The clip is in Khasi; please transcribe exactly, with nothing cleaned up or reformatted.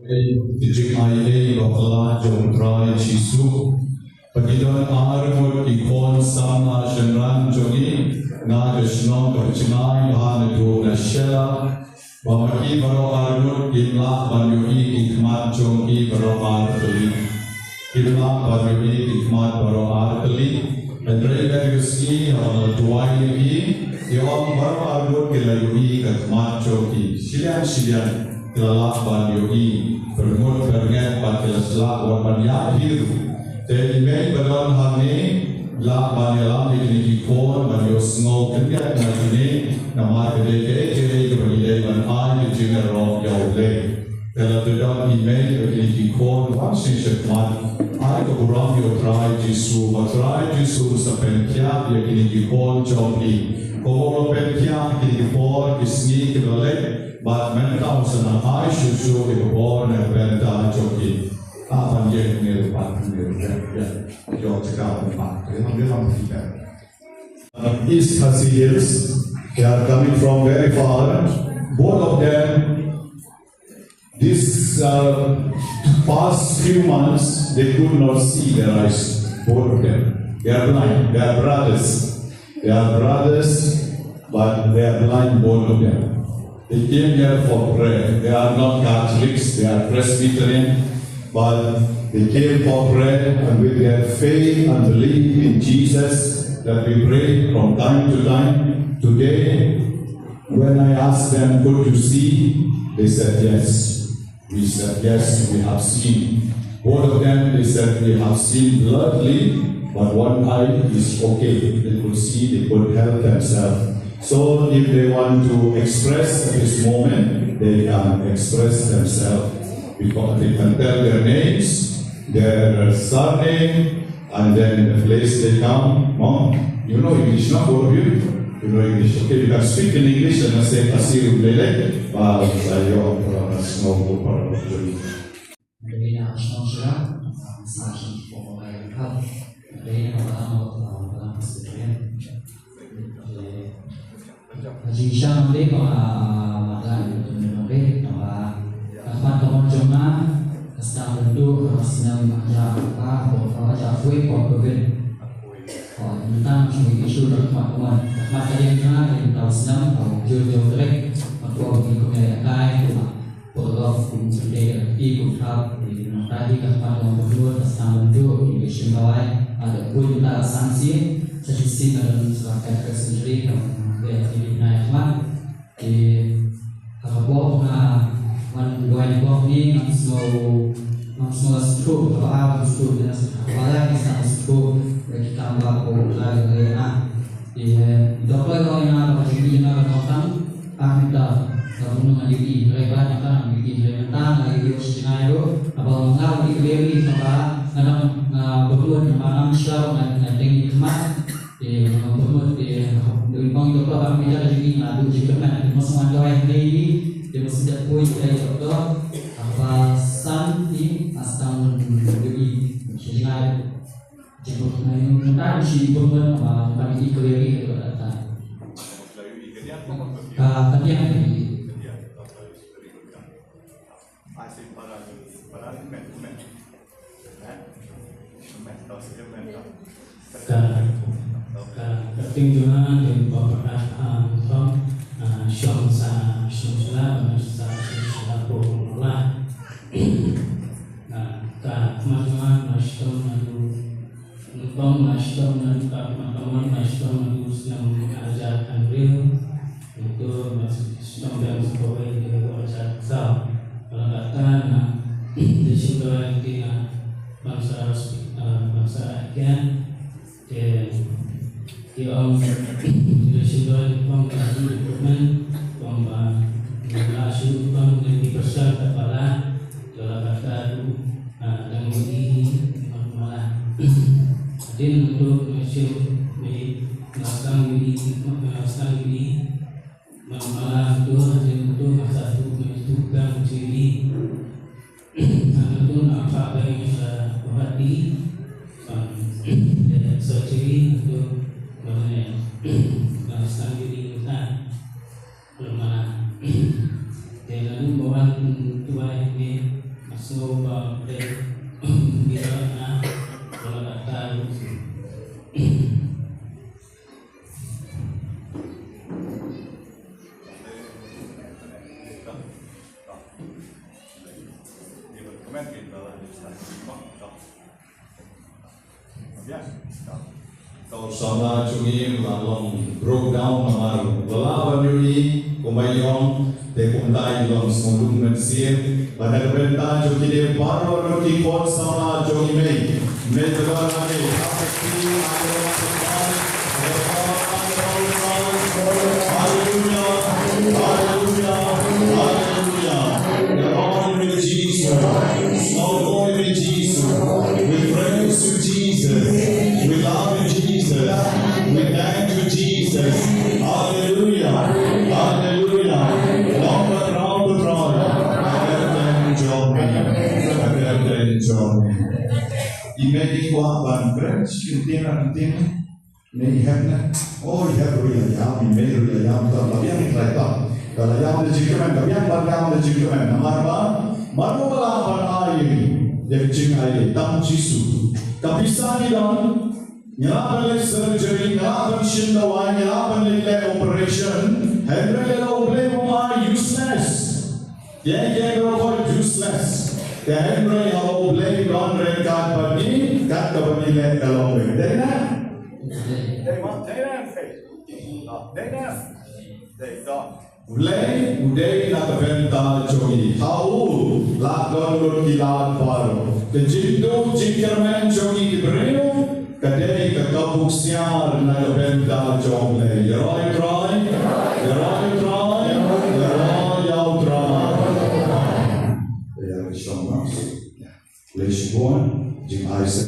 Ei, ki jingai ei bakla jong u Trai Jisu. Ba ki don arngut ki khun samla shynrang jong ngi na ka shnong ka jingai ba naduh na Shella. Ba ma ki baroh arngut kim lah ban ïohi ki khmat jong ki baroh ar tylli. Kim lah ban ïohi ki khmat baroh ar tylli. Hynrei ka sngi haba nga la duwai ïa ki, ki ong baroh arngut ki la ïohi ka khmat jong ki. Shiliang shiliang ki la lah ban ïohi, byrngut byrnget bad ki la shlak wan ban ïaid hi ruh. Te i mei ba don hangne lah ban ïalam ïa kine ki khun ban ïohsngew khyndiat na kine, namar ka dei kaei kaei kaba ngi dei ban ai ka jingïaroh ïa U Blei. Te lada don i mei bad kine ki khun, wan sha khmat. Ai ka burom ïa U Trai Jisu, ba U Trai Jisu un sa pynkhiah ïa kine ki khun jong ngi. Kumba u la pynkhiah ïa kine ki por ki sngi kiba la leit, bad mynta un sa nang ai shuh shuh ïa ka bor na ka bynta jong ngi. Ah, ban ïeng ne ruh, ban ïeng ne ruh. Ïa, ïa. Ïoh jaka ban pan. Ïa, ïa, ïa, ïa. Uh, East Khasi Hills, they are coming from very far. Both of them, this, uh, past few months, they could not see their eyes, both of them. They are blind. They are brothers. They are brothers, but they are blind, both of them. They came here for prayer. They are not Catholics, they are Presbyterian, but they came for prayer, and with their faith and belief in Jesus that we pray from time to time. Today, when I asked them, "Could you see?" they said, "Yes." We said, "Yes, we have seen." Both of them, they said, "We have seen blurrily, but one eye is okay." They could see, they could help themselves. So if they want to express at this moment, they can express themselves. Because they can tell their names, their surname, and then the place they come, no? You know English, no? Both of you? You know English. Okay, you can speak in English and say, "Asir Lele, ba, ba, yo, para mas no, para mas no." Ka jingshisha ngan ong ba, ah, nga la ïoh ïa ka jingmut nongpeit, naba ka khmat ka mon jong nga ka sdang ban duh ha u snem ar hajar arphew ba, ba ar hajar arphew wei por Covid. Oh, mynta nga shu ïohi shuh da ka khmat ka mon. Ka khmat ka diang jong nga ka dei mynta u snem, oh, jur jur trek. Bad ko ba ngi kum ïa kai, ko ba Por lok kum sendiri, i kum thap, i nang tadi ka khmat long berdua, ka sdang ban duh, i ka shim dawai, ada pun ta sang sien, sa shisien ka don sa ka ka sendiri, ka be ka sendiri na ya khmat. I ka ka bok na, wan duwai ni bok ni, ngam sngew, ngam sngew la sdang, ka ba ngam sngew, ka ba la ni sa sdang, ba ki kam ba ko la ni na. I doktor ko ina, ba ki ina ka tang, Ah, mynta, ka bun nga ïohi, hynrei ba mynta nga ïohi, hynrei mynta nga ïohi u shi jngai ruh, haba nga ïohi clearly, haba nga dang, nga bynrut, nga dang shlur, nga, nga deng ïa ka khmat. Te nga bynrut, te, dei bang ïa ka ba mynta ka jingïohi nga duh jingkyrmen, te mos nga duwai hynrei ïohi, te mos nga poi ïa ka doktor, haba san ïa, ah, sdang ïohi, shi jngai. Jingpyrkhat na ïing mynta shi bynrut ba ban ïohi clearly ïa ka data. Ka, ka diang ïa. Ka, ka, ka ting jong nga dei ba pyrkhat, ah, tang, ah, shong sa, shong sla, sa, shong sla, pyrkhat. Ah, ka, ma, ma, ma, shong, ma, Nyngkong nga shitom naduh ka, ka mon nga shitom naduh u snem ar hajar khathynriew. Naduh nga shitom beiñ sa kawei naduh ar hajar saw. Ka long kata nga da shim dawai lynti na bangsa, eh, bangsa Raikhiang. Te ki ong da shim dawai nyngkong ka recruitment, ong ba nga lah shu ong da ki pyrshah ka pala, ka la kata tu. Ah, dang ïohi, mala. Hadien nangto nga shu ïohi, nga sdang ïohi, nga sdang ïohi, mala nangto, hadien nangto nga sa tuh, nga tuh dang ïohi. Nangto nga phah beiñ sha Guwahati, ban leit surgery, nangto nga sdang ïohi mynta. Lem mala. Te lada ba wan tuwai ne, Ka samla jong ngi la long broke down namar la lah ban ïohi kumba i ong, te kumta i long sngewlung mynsiem. Bad na ka bynta jong kine baroh ki khun samla jong i Mei, Mei Tyrwa, Hallelujah. Hallelujah. Hallelujah. Glory be to Jesus. Glory be to Jesus. We praise you, Jesus. We love you, Jesus. We thank you, Jesus. Hallelujah. Hallelujah. Long background to draw. Agar dan jong. Agar dan jong. I Mei i kwah ban kren, shu ktien, ktien. Mei i hep ne. Oh, i hep ruh ïa ïam, i Mei ruh ïa ïam, to la biang i Trai to. Ka la ïam da jingkmen, ka biang ban ïam da jingkmen. Namar ba mar ba la ban ai ïa ka jingai tam Jisu. Ka pisa ngi don, ngi lah ban leh surgery, ngi lah ban shim dawai, ngi lah ban leh operation. Hynrei lada U Blei um ai, useless. Ïa ïa ruh ko useless. Te hynrei haba U Blei u don ryngkat bad ngi, kat kaba ngi leh ka long wei. Dei na? Dei ma, dei na. Dei na. Dei na. U Blei u dei na ka bynta jong ngi. Ha u la don lut ki lad baroh. Ka jingduh jingkyrmen jong ngi ki briew. Ka dei ka kabu ksiar na ka bynta jong U Blei. Ïaroh ïa U Trai, ïaroh ïa U Trai, ïaroh ïa U Trai. Ïa ka shong mas. Lei shibun, jingai se.